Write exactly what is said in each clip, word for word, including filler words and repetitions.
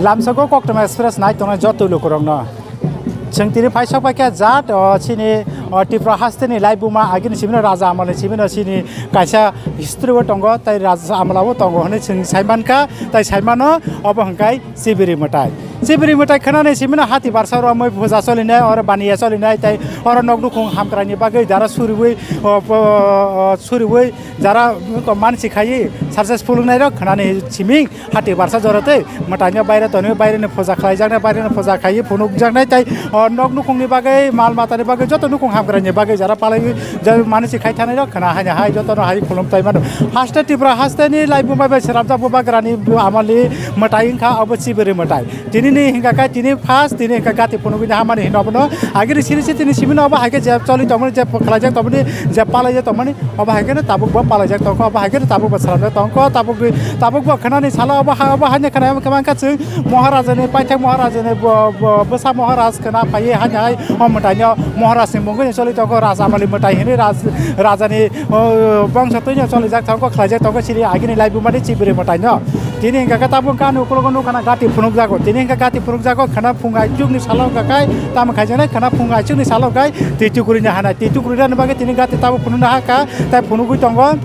Lamsogo Koktwma Express nai tongnai joto lukurokno. Chwng tini phaisok bai khe jat, o, chini, o, Tripura hasteni laibuma agini simino raja amalni simino chini kaisa history o tongo, tai raja amala o tongo hwnwi chwng saimankha, tai saimano obo hwnkhe Chibiri mwtai. Chibiri mwtai khwnani simino hati barsa romwi puja solinai, oro baniya solinai, tai oro nok nukhung hamkraini bagwi dara suriwi, o, o, o, suriwi jara mansi khaiwi successful wngnai rok khwnani siming hati barsa jora tei mwtaino baire tonwi baireni puja khlaijaknai, baireni puja khaiwi phunukjaknai tei, o, nok nukhungni bagwi, mal matani bagwi, joto nukhung hamkraini bagwi jara palaiwi mansi khai thanai rok khwna haino hai jotono hai khulum tai mano. Haste Tripura hasteni laibuma bai swnamjak bubagrani amali mwtai wngkha obo Chibiri mwtai. Tinini hingka khe tini first, tini hingka gati phunugwi hamani hino abono. Agini siri si tini simino obo hai khe je choli tongmani, je khlaijak tongmani, je palaijak tongmani, obo hai kheno tabuk bo palaijak tongkho, obo hai kheno tabuk bo swnamjak tongkho, tabuk gwi, tabuk bo khwnani salo obo ha, obo haino khwna khe mankha chwng Maharajani, paithak Maharajani bo, bo, bwsa Maharaj khwna phaiwi haino hai o mwtaino Maharajni mungwi choli tongkho, Raja Mali mwtai hinwi raj, rajani, o, bongso twino cholijak tongkho, khlaijak tongkho siri agini laibumani Chibiri mwtaino. Tini hingka khe tabuk ani ukologo nukha na gati phunukjago. Tini hingka gati phunukjago, khwna phung aichukni salo hingka khe tamo khaijaknai, khwna phung aichukni salo hingka khe twi tukurini hanai. Twi tukurirani bagwi tini gati tabuk phunukna hakha, tai phunugwi tongo.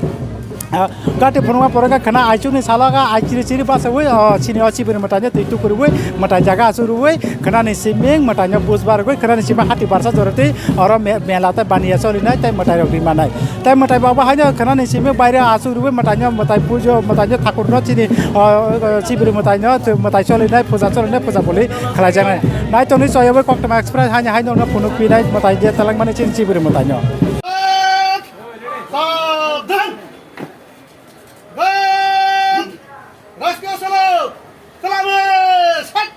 Ah, gati phunukma pore khe khwna aichukni salo khe aichiri chiri basawi, oh, chini o Chibiri mwtaino twi tukuriwi mwtai jaga achuk rwui khwnani siming mwtaino buj bargwi khwnani siming hati barsa jora twi oro me-, mela tei baniya cholinai tei mwtairok ri manai. Tei mwtai bo abo haino khwnani simi baire achuk rwui mwtaino mwtai pujo, mwtaino thakurno chini, o, o, Chibiri mwtaino, mwtai cholinai, puja cholinai, puja boli khlaijaknai. Naitokni choyawi Koktwma Express haino haino no phunuk pinai mwtai je talangmani chini Chibiri mwtaino. Sadan! Gan! Raskasalo! Salame! Sat!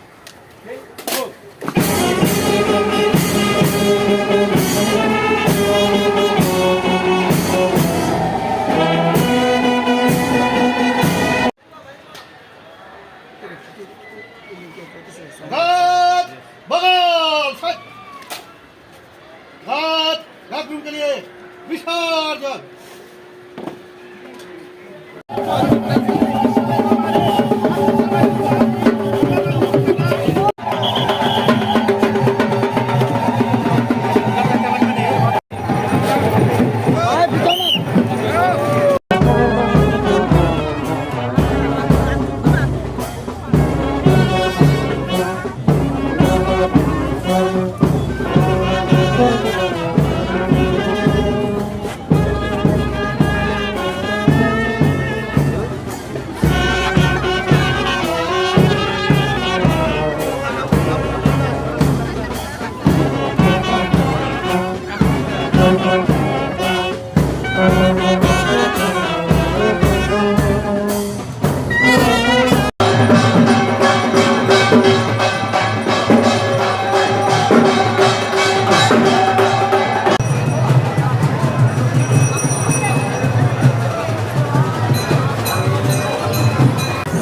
Ghat! Bagal! Sat! Ghat! Ghat room ke liye! Visarjan!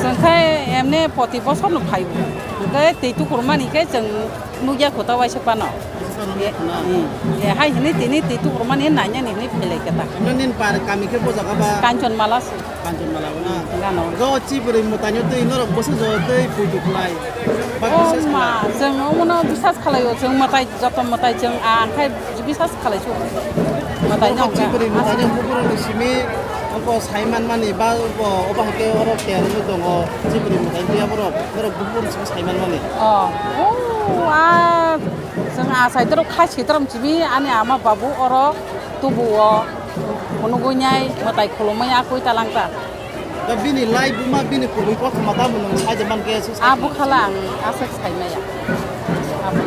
Chwng khe emne poti bosor no phai o. Hwnkhe twi tukurmani khe chwng nukya kho ta waisa phano. Waisa phano nukya khna. Hmm. E hai hwnwi tini twi tukurmani nainani hwnwi phailai khe ta. Emne nini par kami khe bo jaga ba? Kanchanmala se. Kanchanmala o na? Hmm, gana o. Go Chibiri mwtaino twi norok bwsajwk twi puitu khlai. Ba bisas khlai. O ma, chwng omono bisas khlai o, chwng mwtai, joto mwtai chwng ang khai bisas khlai su. Mwtai no Chibiri mwtaino bukuruni simi ongko sai manmani ba ongko obo hai khe oro ter wngwi tongo Chibiri mwtai twi aborok norok bukuruni simi sai manmani. O, o, a, chwng a sai dorok khai sitram simi ani ama babu oro tubu o phunugwi nai mwtai khulumui a kwi talangta. Da bini lai buma bini kubui kothoma tamo nwng saida man khe su. A bukhala ang aswk sai maya. Abo.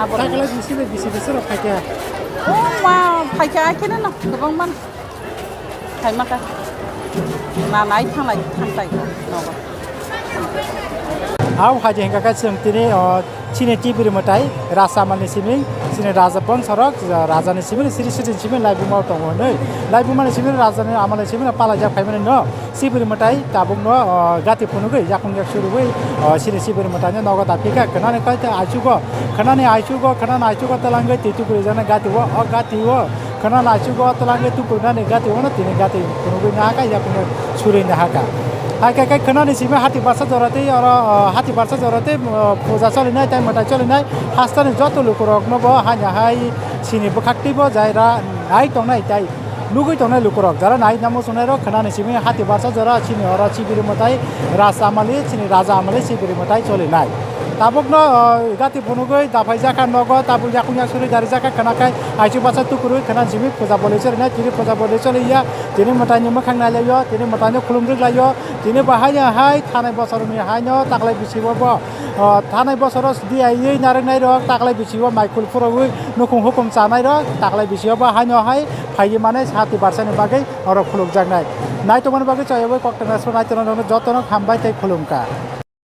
Abo. Takla bisi bai bisi bisi rok phaikha. O ma phaikha akheno no kwbang man. Phaima kha. Na nai thanglai thangtai nogo. Au hai hingka kha chwng tini o Chini Chibiri mwtai, Raja Amalni siming, chini Raja bongsorok, Rajani siming, siri siri siming laibuma tongo hwnwi. Laibumani siming, Rajani Amalni siming palaijak phaimani no, Chibiri mwtai tabukno, o, gati phunugwi, yakung yak surugwi, o, chini Chibiri mwtaino nogo da phikha, khwnani koi tei aichugo, khwnani aichugo, khwnani aichugo twlangwi twi tukurijani gati o, o gati o, khwnani aichugo twlangwi tukurinani gati o no tini gati phunugwi nahakha, yakung yak surwi nahakha. Hai khe khe khwnani simi hati barsa jora tei oro, o, hati barsa jora tei, o, puja cholinai tei mwtai cholinai hasteni joto lukurokno bo haino hai chini bwkhaktwi bo jai ra nai tongnai tei nugwi tongnai lukurok jara nai namo chwngnairok khwnani simi hati barsa jora chini oro chibiri mwtai Ras Amali chini Raja Amali chibiri mwtai cholinai. Tabukno, o, gati phunugwi daphaijak kha nogo, tabuk yakung yaksuri darijak kha khwnakhai aichuk basa tukurwi khwna jimik puja bolwi solinai, tini puja bolwi soliya, tini mwtaini mwkhang nailaio, tini mwtaino khulumrwk laio, tini bo haino hai thanai bosorni haino taklai bisingo bo, o, thanai bosoro diyaui narwknairok taklai bisingo mai khul phurogwi nukhung hukum chanairok taklai bisingo bo haino hai phaiwi manai hati barsani bagwi oro khulukjaknai. Naitokmani bagwi chayogwi koktwma swnai tono jotono hambai tei khulumkha.